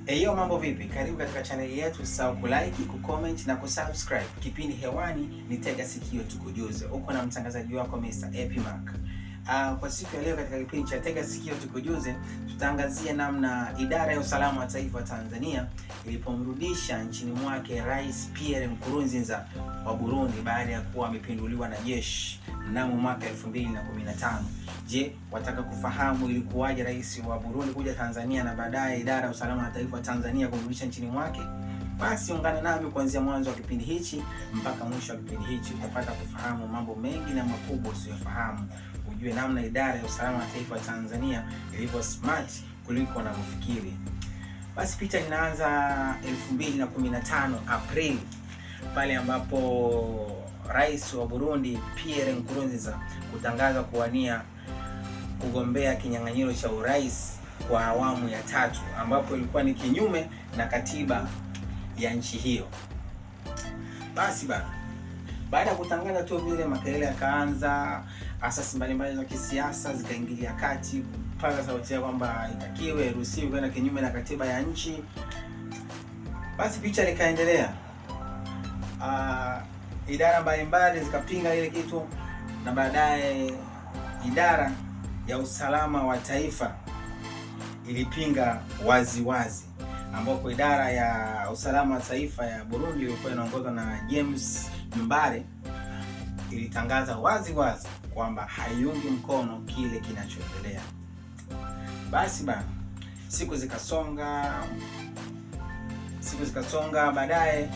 Eyo, mambo vipi? Karibu katika chaneli yetu, usisahau kulike, kucomment na kusubscribe. Kipindi hewani ni Tega Sikio Tukujuze. Uko na mtangazaji wako Mr. Epimack. Kwa siku ya leo katika kipindi cha Tega Sikio Tukujuze tutaangazia namna idara ya usalama wa taifa wa Tanzania ilipomrudisha nchini mwake Rais Pierre Nkurunziza wa Burundi baada ya kuwa amepinduliwa na jeshi mnamo mwaka 2015. Je, wataka kufahamu ilikuwaje rais wa Burundi kuja Tanzania na baadaye idara ya usalama wa taifa wa Tanzania kumrudisha nchini mwake? Basi ungana nami kuanzia mwanzo wa kipindi hichi mpaka mwisho wa kipindi hichi, utapata kufahamu mambo mengi na makubwa usiyofahamu, ujue namna idara ya usalama wa taifa wa Tanzania ilivyo smart kuliko wanavyofikiri. Basi picha inaanza 2015 Aprili, pale ambapo rais wa Burundi Pierre Nkurunziza kutangaza kuwania kugombea kinyang'anyiro cha urais kwa awamu ya tatu, ambapo ilikuwa ni kinyume na katiba ya nchi hiyo. Basi bana, baada ya kutangaza tu vile, makelele yakaanza, asasi mbalimbali za kisiasa zikaingilia kati kupaza sauti yao kwamba itakiwe ruhusiwi kwenda kinyume na katiba ya nchi. Basi picha likaendelea. Idara mbalimbali zikapinga ile kitu, na baadaye idara ya usalama wa taifa ilipinga waziwazi wazi, ambapo idara ya usalama wa taifa ya Burundi ilikuwa inaongozwa na James Mbare ilitangaza wazi wazi kwamba haiungi mkono kile kinachoendelea. Basi bana, siku zikasonga, siku zikasonga, baadaye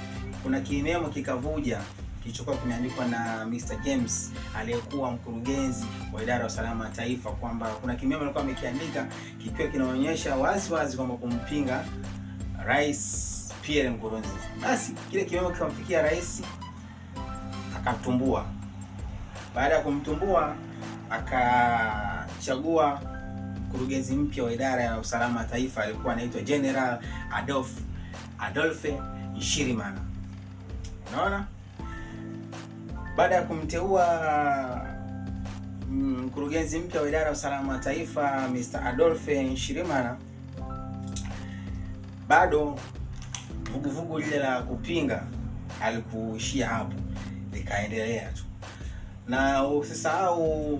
kuna kimemo kikavuja kilichokuwa kimeandikwa na Mr James aliyekuwa mkurugenzi wa idara ya usalama wa taifa, kwamba kuna kimemo alikuwa amekiandika kikiwa kinaonyesha wazi wazi kwamba kumpinga Rais Pierre Nkurunziza. Basi kile kimemo kikamfikia rais akamtumbua. Baada ya kumtumbua, akachagua mkurugenzi mpya wa idara ya usalama wa taifa alikuwa anaitwa General Adolphe Nshirimana. Unaona? Baada ya kumteua mkurugenzi mpya wa idara ya usalama wa taifa Mr. Adolphe Nshirimana, bado vuguvugu lile la kupinga alikuishia hapo, likaendelea tu. Na usisahau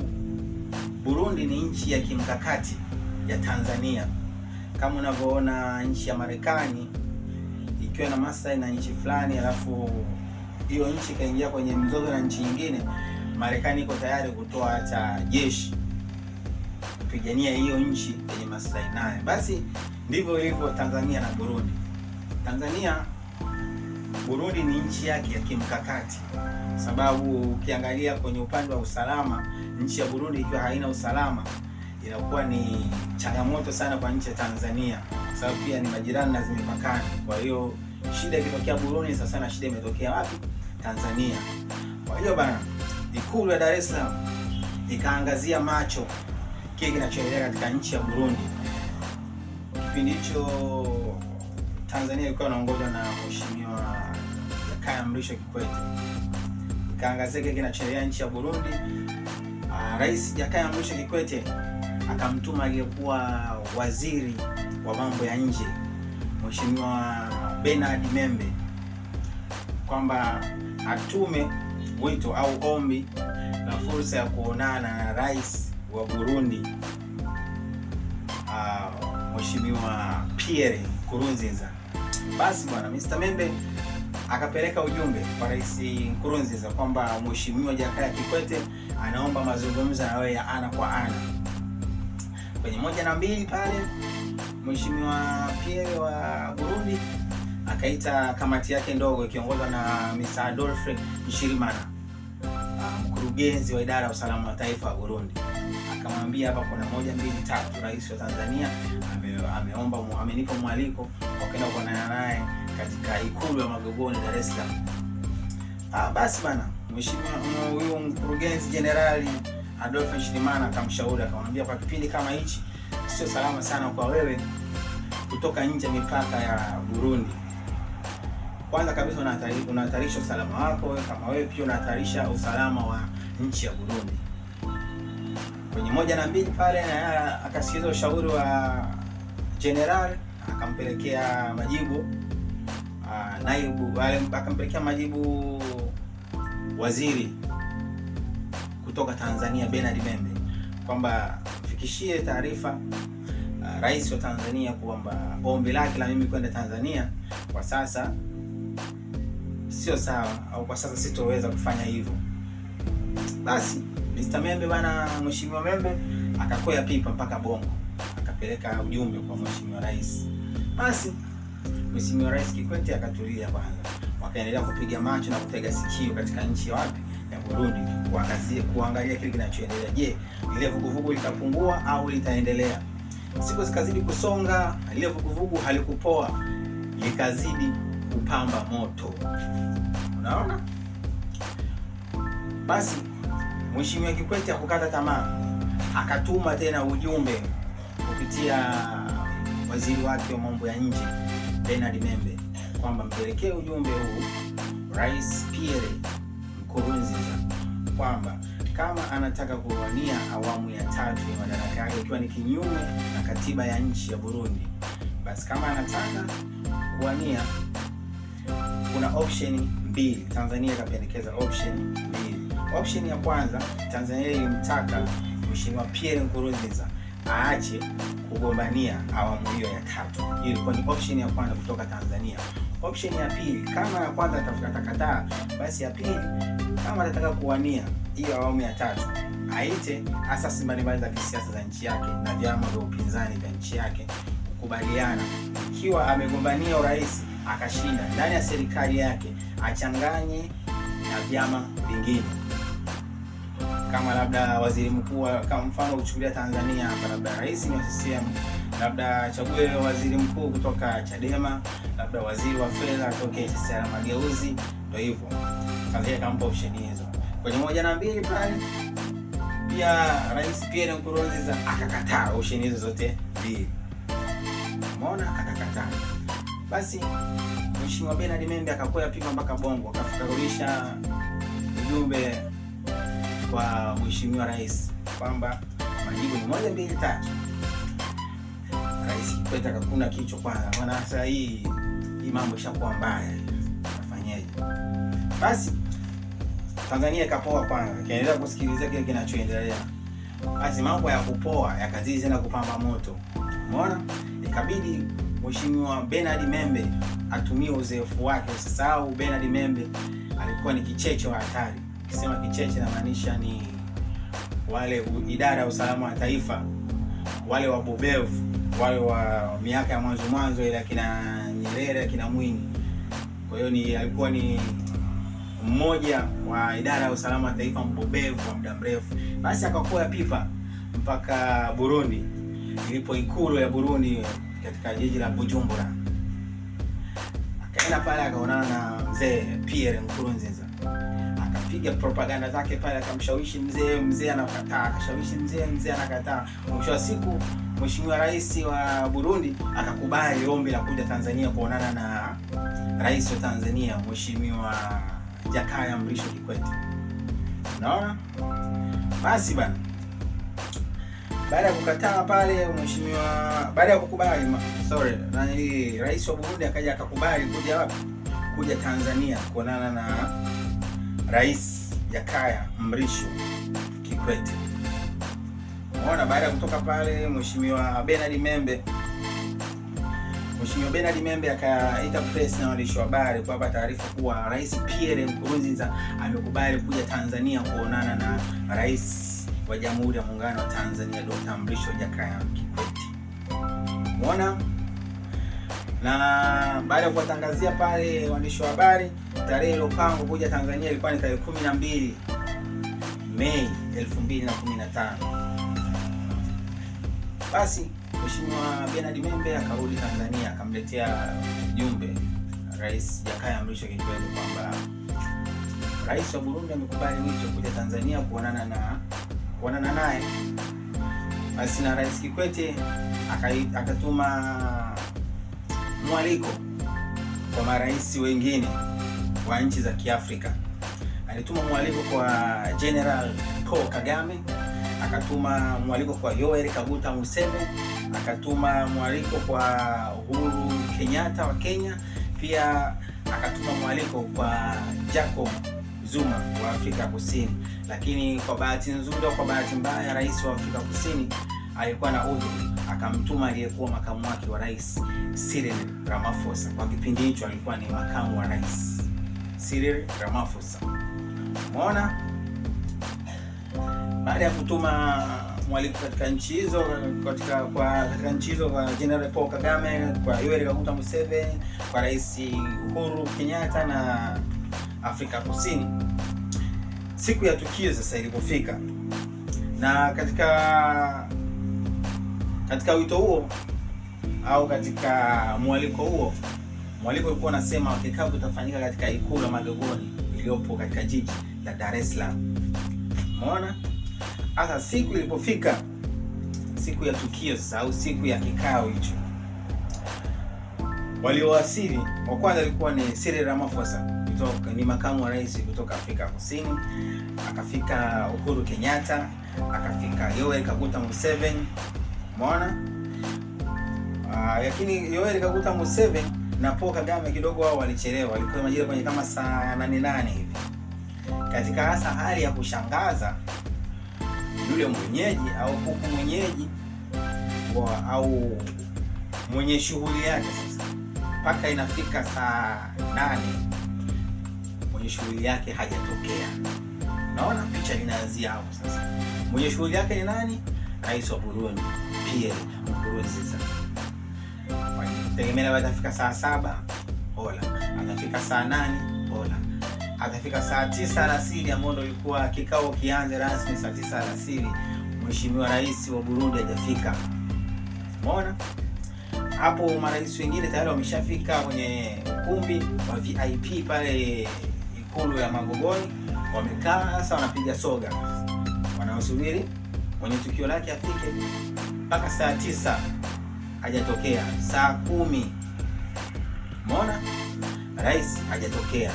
Burundi ni nchi ya kimkakati ya Tanzania. Kama unavyoona nchi ya Marekani ikiwa na maslahi na nchi fulani, alafu hiyo nchi ikaingia kwenye mzozo na nchi nyingine, Marekani iko tayari kutoa hata jeshi kupigania hiyo nchi yenye maslahi nayo. Basi ndivyo ilivyo Tanzania na Burundi. Tanzania, Burundi ni nchi yake ya kimkakati, sababu ukiangalia kwenye upande wa usalama, nchi ya Burundi ikiwa haina usalama inakuwa ni changamoto sana kwa nchi ya Tanzania, sababu pia ni majirani na zimepakana. Kwa hiyo shida ikitokea Burundi, sasa na shida imetokea wapi? Tanzania. Kwa hiyo bana, Ikulu ya Dar es Salaam ikaangazia macho kile kinachoendelea katika nchi ya Burundi. Kipindi hicho Tanzania ilikuwa inaongozwa na Mheshimiwa Jakaya Mrisho Kikwete. Ikaangazia kile kinachoendelea nchi ya Burundi. Rais Jakaya Mrisho Kikwete akamtuma aliyekuwa waziri wa mambo ya nje Mheshimiwa Bernard Membe kwamba atume wito au ombi la fursa ya kuonana na rais wa Burundi Mheshimiwa Pierre Nkurunziza. Basi bwana Mr. Membe akapeleka ujumbe kwa Rais Nkurunziza kwamba Mheshimiwa Jakaya Kikwete anaomba mazungumzo na wewe ya ana kwa ana. Kwenye moja na mbili pale Mheshimiwa Pierre wa Burundi akaita kamati yake ndogo ikiongozwa na Mr. Adolphe Nshirimana, mkurugenzi wa idara ya usalama wa taifa wa Burundi. Akamwambia hapa kuna moja mbili tatu, rais wa Tanzania ameomba amenipa mwaliko wa kwenda kuonana naye katika ikulu ya Magogoni, Dar es Salaam. Basi bana, mheshimiwa huyu mkurugenzi jenerali Adolphe Nshirimana akamshauri, akamwambia kwa kipindi kama hichi sio salama sana kwa wewe kutoka nje ya mipaka ya Burundi. Kwanza kabisa unahatarisha usalama wako wewe kama wewe, pia unahatarisha usalama wa nchi ya Burundi. Kwenye moja na mbili pale, na akasikiliza ushauri wa general, Akampelekea majibu naibu, akampelekea majibu waziri kutoka Tanzania Bernard Membe kwamba fikishie taarifa rais wa Tanzania kwamba ombi lake la mimi kwenda Tanzania kwa sasa sio sawa, au kwa sasa sitoweza kufanya hivyo. Basi Mr. Membe bana, Mheshimiwa Membe akakwea pipa mpaka Bongo, akapeleka ujumbe kwa Mheshimiwa Rais. Basi Mheshimiwa Rais Kikwete akatulia kwanza, wakaendelea kupiga macho na kutega sikio katika nchi ya wapi, ya Burundi, kuangazia kuangalia kile kinachoendelea. Je, lile vuguvugu litapungua au litaendelea? Siku zikazidi kusonga, lile vuguvugu halikupoa, likazidi kupamba moto. Unaona? Basi Mheshimiwa Kikwete hakukata tamaa, akatuma tena ujumbe kupitia waziri wake wa mambo ya nje Bernard Membe kwamba mpelekee ujumbe huu Rais Pierre Nkurunziza kwamba kama anataka kuwania awamu ya tatu ya madaraka yake ikiwa ni kinyume na katiba ya nchi ya Burundi, basi kama anataka kuwania kuna option mbili. Tanzania ikapendekeza option mbili. Option ya kwanza, Tanzania ilimtaka Mheshimiwa Pierre Nkurunziza aache kugombania awamu hiyo ya tatu. Hiyo ilikuwa ni option ya kwanza kutoka Tanzania. Option ya pili, kama ya kwanza atakataa, basi ya pili, kama anataka kuwania hiyo awamu ya tatu, aite asasi mbalimbali za kisiasa za nchi yake na vyama vya upinzani vya nchi yake kukubaliana, ikiwa amegombania urais akashinda ndani ya serikali yake, achanganye na vyama vingine kama labda waziri mkuu, kama mfano uchukulia Tanzania hapa, labda rais ni wa CCM, labda achague waziri mkuu kutoka Chadema, labda waziri wa fedha atoke CCR Mageuzi. Ndio hivyo, Tanzania kampa option hizo kwenye moja na mbili pale. Pia Rais Pierre Nkurunziza akakataa option hizo zote mbili, umeona, akakataa. Basi Mheshimiwa Bernard Membe akakwea pipa mpaka Bongo, akafukarudisha ujumbe kwa Mheshimiwa Rais kwamba majibu ni moja mbili tatu. Rais Kikwete akakuna kichwa kwanza, bwana, sasa hii mambo ishakuwa mbaya, afanyeje? Basi Tanzania ikapoa kwanza, ikaendelea kusikiliza kile kinachoendelea. Basi mambo ya kupoa yakazidi tena kupamba moto, umeona, ikabidi Mheshimiwa Bernard Membe atumie uzoefu wake. Usisahau Bernard Membe alikuwa ni kicheche wa hatari. Ukisema kicheche namaanisha ni wale idara ya usalama wa taifa, wale wabobevu, wale wa miaka ya mwanzo mwanzo ile akina Nyerere, akina Mwinyi. Kwa hiyo ni alikuwa ni mmoja wa idara ya usalama wa taifa mbobevu wa muda mrefu. Basi akakoa pipa mpaka Burundi, ilipo ikulu ya Burundi katika jiji la Bujumbura. Akaenda pale akaonana na mzee Pierre Nkurunziza, akapiga propaganda zake pale, akamshawishi mzee, mzee anakataa, akashawishi mzee, mzee anakataa. Mwisho wa siku Mheshimiwa Rais wa Burundi akakubali ombi la kuja Tanzania kuonana na Rais wa Tanzania Mheshimiwa Jakaya Mrisho Kikwete. Unaona? Basi bana, baada ya kukataa pale mheshimiwa, baada ya kukubali, sorry, nani, rais wa Burundi akaja akakubali kuja wapi? Kuja Tanzania kuonana na Rais Jakaya Mrisho Kikwete. Unaona, baada ya kutoka pale mheshimiwa Bernard Membe, Mheshimiwa Bernard Membe akaita press na waandishi wa habari kuwapa taarifa kuwa Rais Pierre Nkurunziza amekubali kuja Tanzania kuonana na Rais wa Jamhuri ya Muungano wa Tanzania Dr. Mrisho Jakaya Kikwete. Umeona? Na baada ya kuwatangazia pale waandishi wa habari, tarehe iliyopangwa kuja Tanzania ilikuwa ni tarehe 12 Mei 2015. Basi Mheshimiwa Bernard Membe akarudi Tanzania akamletea ujumbe Rais Jakaya Mrisho Kikwete kwamba Rais wa Burundi amekubali wito kuja Tanzania kuonana naye. Basi na Rais Kikwete akatuma mwaliko kwa marais wengine wa nchi za Kiafrika. Alituma mwaliko kwa General Paul Kagame, akatuma mwaliko kwa Yoweri Kaguta Museveni, Akatuma mwaliko kwa Uhuru Kenyatta wa Kenya, pia akatuma mwaliko kwa Jacob Zuma wa Afrika Kusini. Lakini kwa bahati nzuri au kwa bahati mbaya, rais wa Afrika Kusini alikuwa na udhuru, akamtuma aliyekuwa makamu wake wa rais Cyril Ramaphosa. Kwa kipindi hicho alikuwa ni makamu wa rais Cyril Ramaphosa. Umeona? Baada ya kutuma mwaliko katika nchi hizo katika nchi hizo kwa General Paul Kagame, kwa Yoweri Kaguta Museveni, kwa Rais Uhuru Kenyatta na Afrika Kusini, siku ya tukio sasa ilipofika, na katika wito huo au katika mwaliko huo, mwaliko ulikuwa unasema kikao kitafanyika katika Ikulu ya Magogoni iliyopo katika jiji la Dar es Salaam. Umeona? Sasa siku ilipofika, siku ya tukio sasa, au siku ya kikao hicho, waliowasili wa kwanza alikuwa ni Cyril Ramaphosa kutoka, ni makamu wa rais kutoka Afrika Kusini, akafika Uhuru Kenyatta, akafika Yoweri Kaguta Museveni. Umeona? Lakini Yoweri Kaguta Museveni na Paul Kagame kidogo wao walichelewa, walikuwa majira kwenye kama saa 8 hivi. Katika hasa hali ya kushangaza, yule mwenyeji au kuku mwenyeji au mwenye shughuli yake sasa, mpaka inafika saa 8 mwenye shughuli yake hajatokea. Naona picha linaanzia hapo sasa. Mwenye shughuli yake ni nani? Rais wa Burundi Pierre Nkurunziza. Tegemea atafika saa 7, hola. Atafika saa 8, hola. Atafika saa 9 alasiri, ambapo ndio ilikuwa kikao kianze rasmi saa 9 alasiri. Mheshimiwa Rais wa Burundi hajafika. Umeona? Hapo marais wengine tayari wameshafika kwenye ukumbi wa VIP pale Ikulu ya Magogoni, wamekaa sasa, wanapiga soga, wanaosubiri mwenye tukio lake afike. Mpaka saa 9 hajatokea, saa 10 umeona rais hajatokea.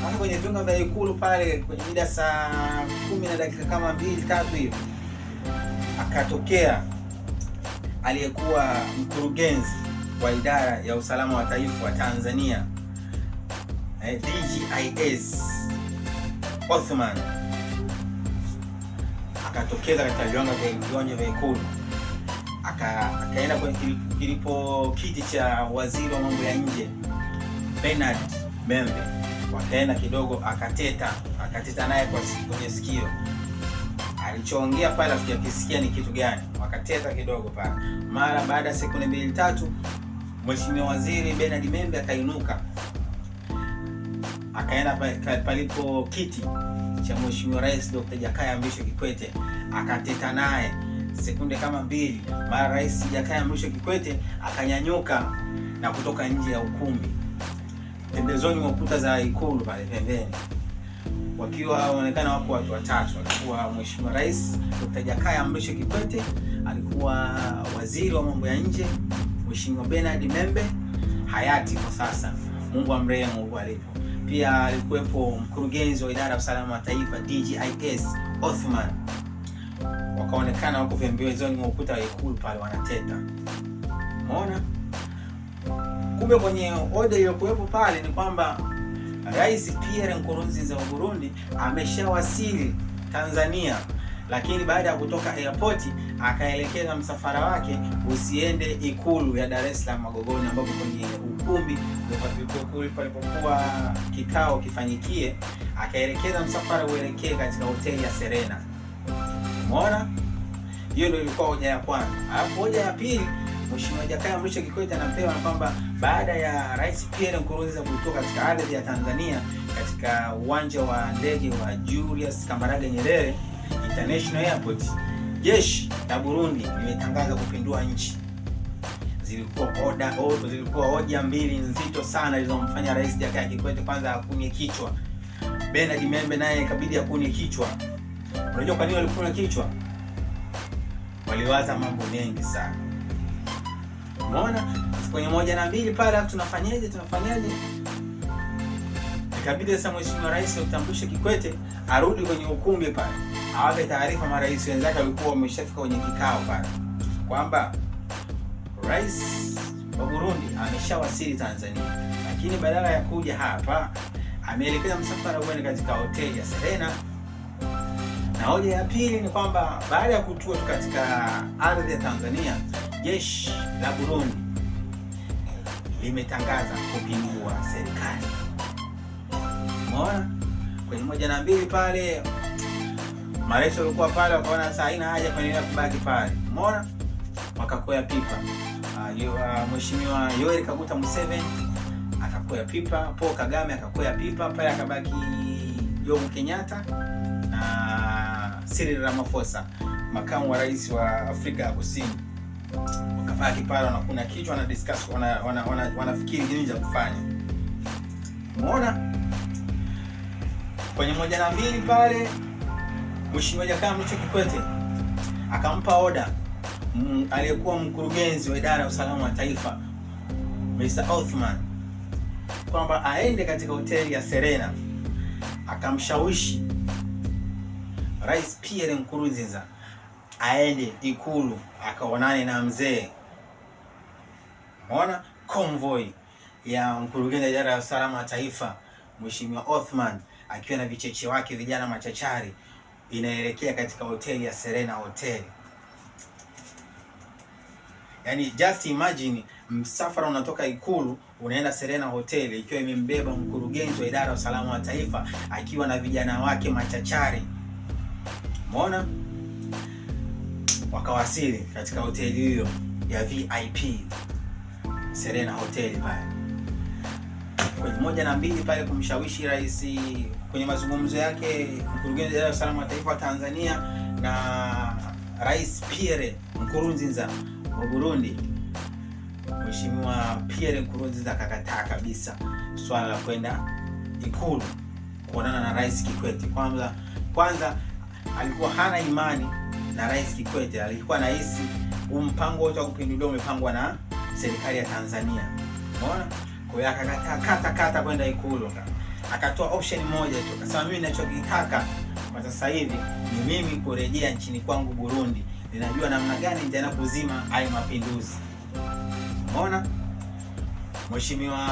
Sasa kwenye viunga vya Ikulu pale kwenye mida saa 10 na dakika kama 2-3 hivi akatokea aliyekuwa mkurugenzi wa idara ya usalama wa taifa wa Tanzania, DGIS Othman, akatokeza katika viwanja vya Ikulu, akaenda kwenye kilipo kiti cha waziri wa mambo ya nje Bernard Membe, wakaenda kidogo, akateta naye kwenye sikio. Alichoongea pale hatujakisikia ni kitu gani, wakateta kidogo pale. Mara baada ya sekunde 2-3 Mheshimiwa Waziri Bernard Membe akainuka akaenda palipo kiti cha Mheshimiwa Rais Dr. Jakaya Mrisho Kikwete, akateta naye sekunde kama 2. Mara Rais Jakaya Mrisho Kikwete akanyanyuka na kutoka nje ya ukumbi pembezoni mwa kuta za Ikulu pale pembeni, wakiwa waonekana wako watu watatu. Alikuwa Mheshimiwa Rais Dr. Jakaya Mrisho Kikwete, alikuwa waziri wa mambo ya nje Mheshimiwa Bernard Membe hayati kwa sasa, Mungu amrehemu huko alipo. Pia alikuwepo mkurugenzi wa idara ya usalama wa taifa DGIS Othman. Wakaonekana wako pembezoni mwa ukuta wa Ikulu pale wanateta. Umeona? Kumbe kwenye oda iliyokuwepo pale ni kwamba Rais Pierre Nkurunziza wa Burundi ameshawasili Tanzania, lakini baada ya kutoka airport akaelekeza msafara wake usiende Ikulu ya Dar es Salaam Magogoni, ambapo kwenye ukumbi palipokuwa kikao kifanyikie, akaelekeza msafara uelekee katika hoteli ya Serena. Umeona? Hiyo ndio ilikuwa hoja ya kwanza. Alafu hoja ya pili, Mheshimiwa Jakaya Mrisho Kikwete anapewa na kwamba baada ya Rais Pierre Nkurunziza kutoka katika ardhi ya Tanzania katika uwanja wa ndege wa Julius Kambarage Nyerere International Airport, jeshi la Burundi limetangaza kupindua nchi. Zilikuwa hoja mbili nzito sana zilizomfanya Rais Jakaya Kikwete kwanza akunye kichwa. Bernard Membe naye ikabidi akunye kichwa. Unajua kwa nini walikuna kichwa? Waliwaza mambo mengi sana. Umeona? Kwenye 1 na 2 pale tunafanyaje? Ikabidi sasa Mheshimiwa Rais Dr. Mrisho Kikwete arudi kwenye ukumbi pale, awape taarifa marais wenzake walikuwa wameshafika kwenye kikao pale. Kwamba rais wa Burundi ameshawasili Tanzania, lakini badala ya kuja hapa ameelekeza msafara uende katika hoteli ya Serena. Na hoja ya pili ni kwamba baada ya kutua tu katika ardhi ya Tanzania, jeshi la Burundi limetangaza kupindua serikali. Umeona? Kwenye moja na mbili pale marais walikuwa pale, wakaona sasa haina haja kuendelea kubaki pale. Umeona? Wakakwea pipa. Mheshimiwa Yoweri Kaguta Museveni akakwea pipa, Paul Kagame akakwea pipa pale, akabaki Jomo Kenyatta na Cyril Ramaphosa, makamu wa rais wa Afrika ya Kusini. Wakabaki pale wanakuna kichwa, wana discuss, wanafikiri nini cha kufanya. Umeona? Kwenye moja na mbili pale Mheshimiwa Jakaya Mrisho Kikwete akampa oda aliyekuwa mkurugenzi wa idara ya usalama wa taifa Mr. Othman kwamba aende katika hoteli ya Serena akamshawishi Rais Pierre Nkurunziza aende Ikulu akaonane na mzee. Umeona convoy ya mkurugenzi wa idara ya usalama wa taifa Mheshimiwa Othman akiwa na vicheche wake vijana machachari inaelekea katika hoteli ya Serena Hotel. Yaani just imagine msafara unatoka Ikulu unaenda Serena Hotel ikiwa imembeba mkurugenzi wa idara ya usalama wa taifa akiwa na vijana wake machachari. Umeona? Wakawasili katika hoteli hiyo ya VIP Serena Hotel pale. Kwenye moja na mbili pale kumshawishi rais kwenye mazungumzo yake mkurugenzi wa idara ya usalama wa taifa wa Tanzania na Rais Pierre Nkurunziza wa Burundi. Mheshimiwa Pierre Nkurunziza akakataa kabisa swala la kwenda Ikulu kuonana na Rais Kikwete. Kwanza alikuwa hana imani na Rais Kikwete, alikuwa anahisi mpango wote wa kupinduliwa umepangwa na serikali ya Tanzania. Umeona? Kwa hiyo akakataa kata kata kwenda Ikulu. Akatoa option moja tu, akasema mimi ninachokitaka kwa sasa hivi ni mimi kurejea nchini kwangu Burundi. Ninajua namna gani nitaenda kuzima hayo mapinduzi. Umeona? Mheshimiwa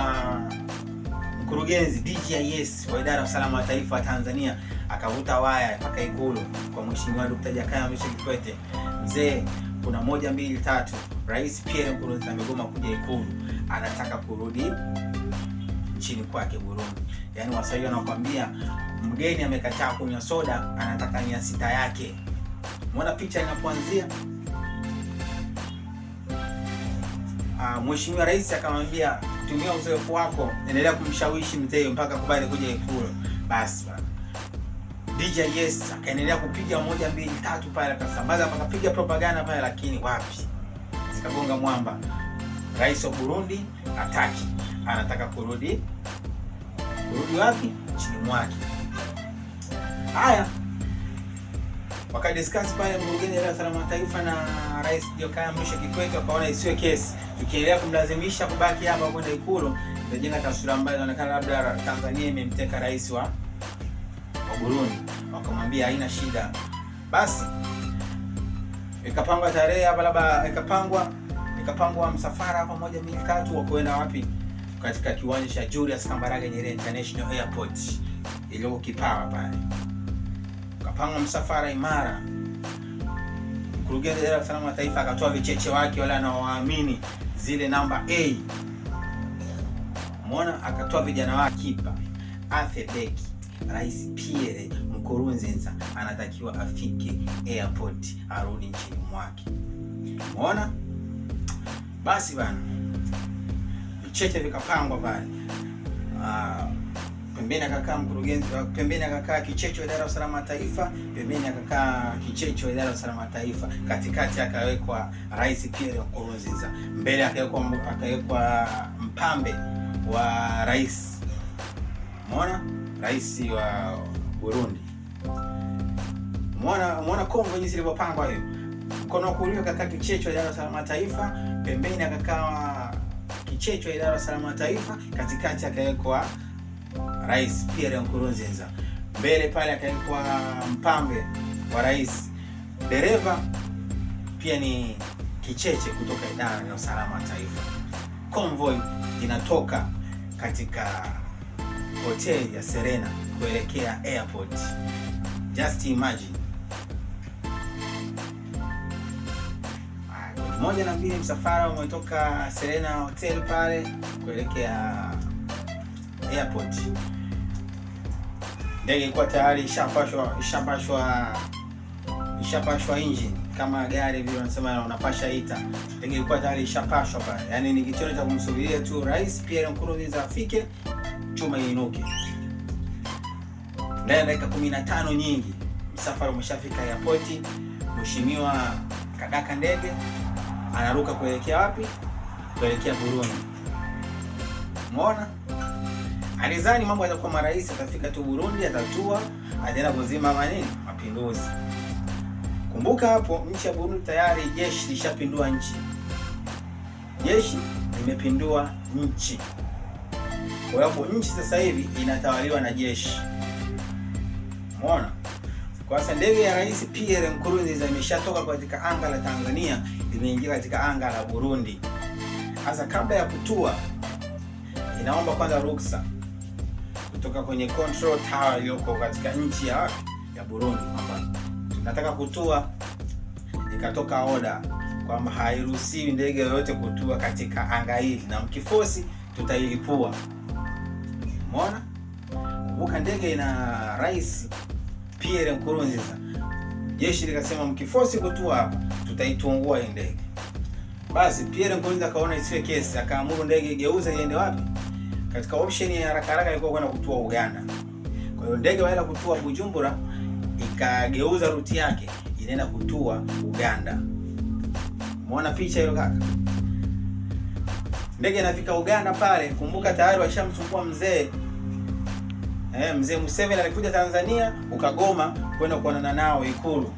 mkurugenzi DGIS wa idara ya usalama wa taifa wa Tanzania akavuta waya mpaka Ikulu kwa Mheshimiwa Dr. Jakaya Mrisho Kikwete. Mzee, kuna 1 2 3, Rais Pierre Nkurunziza amegoma kuja Ikulu, anataka kurudi nchini kwake Burundi. Yaani Waswahili wanakuambia mgeni amekataa kunywa soda, anataka 600 yake. Umeona picha inapoanzia? Mheshimiwa Rais akamwambia tumia uzoefu wako, endelea kumshawishi mzee mpaka kubali kuja Ikulu. Basi bana, DJS akaendelea kupiga 1 2 3 pale, akasambaza akapiga propaganda pale, lakini wapi, zikagonga mwamba. Rais wa Burundi hataki, anataka kurudi. Kurudi wapi? Nchini mwake. Haya, wakadiscuss pale mkurugenzi wa usalama wa taifa na Rais Jakaya Mrisho Kikwete, wakaona isiwe kesi, tukiendelea kumlazimisha kubaki hapa kwenda Ikulu itajenga taswira ambayo inaonekana labda Tanzania imemteka rais wa Burundi. Wakamwambia haina shida. Basi ikapangwa tarehe hapa, labda ikapangwa msafara hapa 1 2 3 wa kwenda wapi? Katika kiwanja cha Julius Kambarage Nyerere International Airport iliyoko Kipawa pale. Kapangwa msafara imara. Mkurugenzi wa usalama wa taifa akatoa vicheche wake wale anaowaamini, zile namba A. Umeona, akatoa vijana wake kipa Athebeki. Rais Pierre Nkurunziza anatakiwa afike airport arudi nchini mwake. Umeona? Basi bana, vicheche vikapangwa pale. Pembeni akakaa mkurugenzi, pembeni akakaa kicheche wa idara ya usalama wa taifa, pembeni akakaa kicheche wa idara ya usalama wa taifa, katikati akawekwa Rais Pierre Nkurunziza, mbele akawekwa mpambe wa rais. Umeona? Rais wa Burundi. Umeona kongo jinsi ilivyopangwa hiyo. Mkono wa kulia akakaa kicheche wa idara ya usalama wa taifa, pembeni akakaa kicheche wa idara ya usalama wa taifa, katikati akawekwa Rais Pierre Nkurunziza, mbele pale akawekwa mpambe wa rais, dereva pia ni kicheche kutoka idara ya usalama wa taifa. Convoy inatoka katika hoteli ya Serena kuelekea airport. Just imagine. Moja na mbili, msafara umetoka Serena Hotel pale kuelekea airport. Ndege ilikuwa tayari ishapashwa engine kama gari vile wanasema unapasha ita. Ndege ilikuwa tayari ishapashwa pale, yaani ni kitendo cha kumsubiria tu Rais Pierre Nkurunziza afike, chuma iinuke. Ndani ya dakika 15 nyingi msafara umeshafika airport. Mheshimiwa kadaka ndege anaruka kuelekea wapi? Kuelekea Burundi. Umeona? Alizani mambo yatakuwa marahisi, atafika tu Burundi, atatua, ataenda kuzima manini mapinduzi. Kumbuka hapo nchi ya Burundi tayari jeshi lishapindua nchi, jeshi limepindua nchi. Kwa hiyo nchi sasa hivi inatawaliwa na jeshi. Umeona? Kwa sasa ndege ya Rais Pierre Nkurunziza imeshatoka katika anga la Tanzania, imeingia katika anga la Burundi. Sasa kabla ya kutua, inaomba kwanza ruksa kutoka kwenye control tower iliyoko katika nchi ya Burundi kwamba tunataka kutua. Ikatoka oda kwamba hairuhusiwi ndege yoyote kutua katika anga hili, na mkifosi tutailipua. Umeona? Kumbuka ndege ina Rais Pierre Nkurunziza. Jeshi likasema mkifosi kutua hapa tutaitungua hii ndege. Basi Pierre Nkurunziza akaona isiwe kesi, akaamuru ndege igeuze iende wapi? Katika option ya haraka haraka ilikuwa kwenda kutua Uganda. Kwa hiyo ndege waenda kutua Bujumbura, ikageuza ruti yake inaenda kutua Uganda. Muona picha hilo kaka? Ndege inafika Uganda pale, kumbuka tayari washamsumbua mzee. Mzee Museveni alikuja Tanzania ukagoma kwenda kuonana nao Ikulu.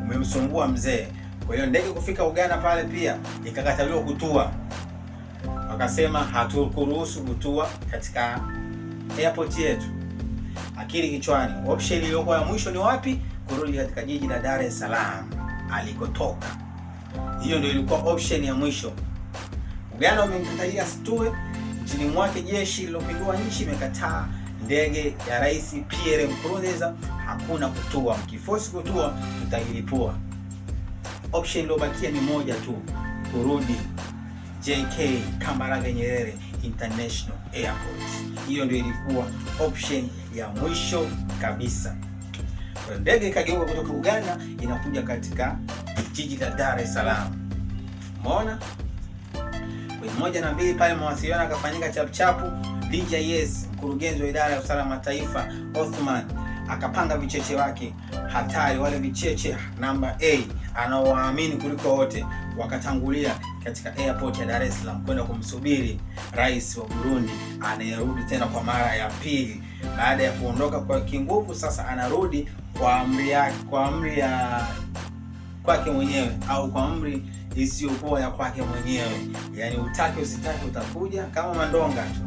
Umemsumbua mzee. Kwa hiyo ndege kufika Uganda pale pia ikakataliwa kutua. Wakasema hatukuruhusu kutua katika airport yetu. Akili kichwani. Option iliyokuwa ya mwisho ni wapi? Kurudi katika jiji la Dar es Salaam alikotoka. Hiyo ndio ilikuwa option ya mwisho. Uganda wamemkatalia asitue nchini mwake, jeshi lililopindua nchi imekataa ndege ya Rais Pierre Nkurunziza, hakuna kutua, mkiforce kutua tutailipua. Option iliyobakia ni moja tu, kurudi JK Kambarage Nyerere International Airport. Hiyo ndio ilikuwa option ya mwisho kabisa. Kwa ndege ikageuka kutoka Uganda inakuja katika jiji la Dar es Salaam. Umeona? Kwenye 1 na 2 pale mawasiliano akafanyika chapchapu. DJS, mkurugenzi wa idara ya usalama taifa Othman, akapanga vicheche wake hatari, wale vicheche namba A anaowaamini kuliko wote, wakatangulia katika airport ya Dar es Salaam kwenda kumsubiri rais wa Burundi anayerudi tena kwa mara ya pili baada ya kuondoka kwa kinguvu. Sasa anarudi kwa amri yake, kwa amri ya kwake mwenyewe au kwa amri isiyokuwa ya kwake mwenyewe. Yaani utake usitake utakuja kama mandonga tu.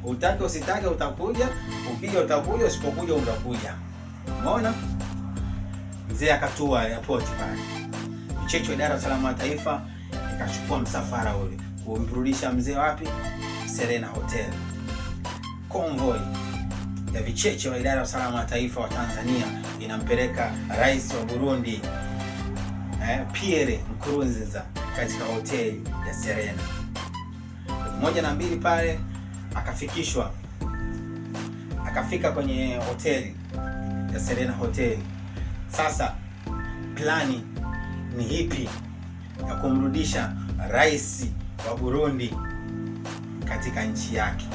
Utake usitake utakuja, ukija utakuja, usipokuja utakuja. Umeona? Mzee akatua airport pale. Mchecho wa idara ya usalama wa taifa ikachukua msafara ule kumrudisha mzee wapi? Serena Hotel. Convoy ya vicheche wa idara ya usalama wa taifa wa Tanzania inampeleka rais wa Burundi Pierre Nkurunziza katika hoteli ya Serena. 1 na 2 pale akafikishwa, akafika kwenye hoteli ya Serena Hotel. Sasa plani ni ipi ya kumrudisha rais wa Burundi katika nchi yake?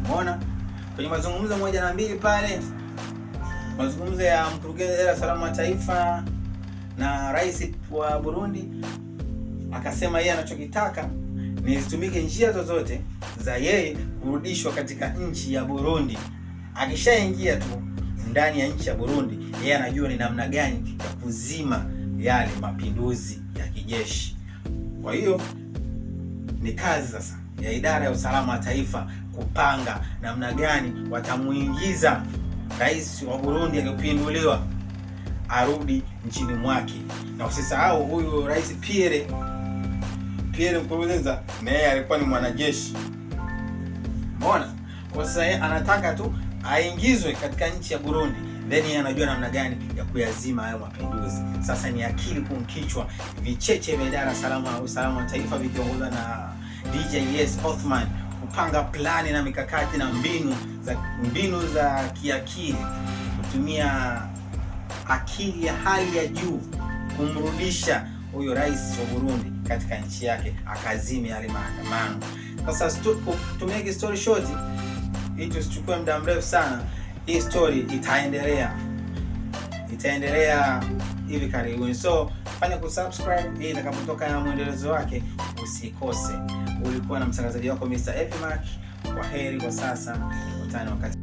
Umeona kwenye mazungumzo 1 na 2 pale, mazungumzo ya mkurugenzi wa usalama wa taifa na rais wa Burundi, akasema yeye anachokitaka ni zitumike njia zozote za yeye kurudishwa katika nchi ya Burundi. Akishaingia tu ndani ya nchi ya Burundi, yeye anajua ni namna gani ya kuzima yale mapinduzi ya kijeshi. Kwa hiyo ni kazi sasa ya idara ya usalama wa taifa kupanga namna gani watamuingiza rais wa Burundi aliyopinduliwa arudi nchini mwake. Na usisahau huyu Rais Pierre Nkurunziza na yeye alikuwa ni mwanajeshi. Umeona? Kwa sasa yeye anataka tu aingizwe katika nchi ya Burundi, then yeye anajua namna gani ya kuyazima hayo mapinduzi. Sasa ni akili kumkichwa, vicheche vya idara salama usalama wa taifa vikiongozwa na DJS Othman kupanga plani na mikakati na mbinu za kiakili, kutumia akili ya hali ya juu kumrudisha huyo rais wa Burundi katika nchi yake akazime yale maandamano. Sasa to make story short, hii tusichukue muda mrefu sana, hii story itaendelea hivi karibuni, so fanya kusubscribe ili itakapotoka ya mwendelezo wake usikose. Ulikuwa na mtangazaji wako Mr. Epimac. Kwa heri kwa sasa, tukutane wakati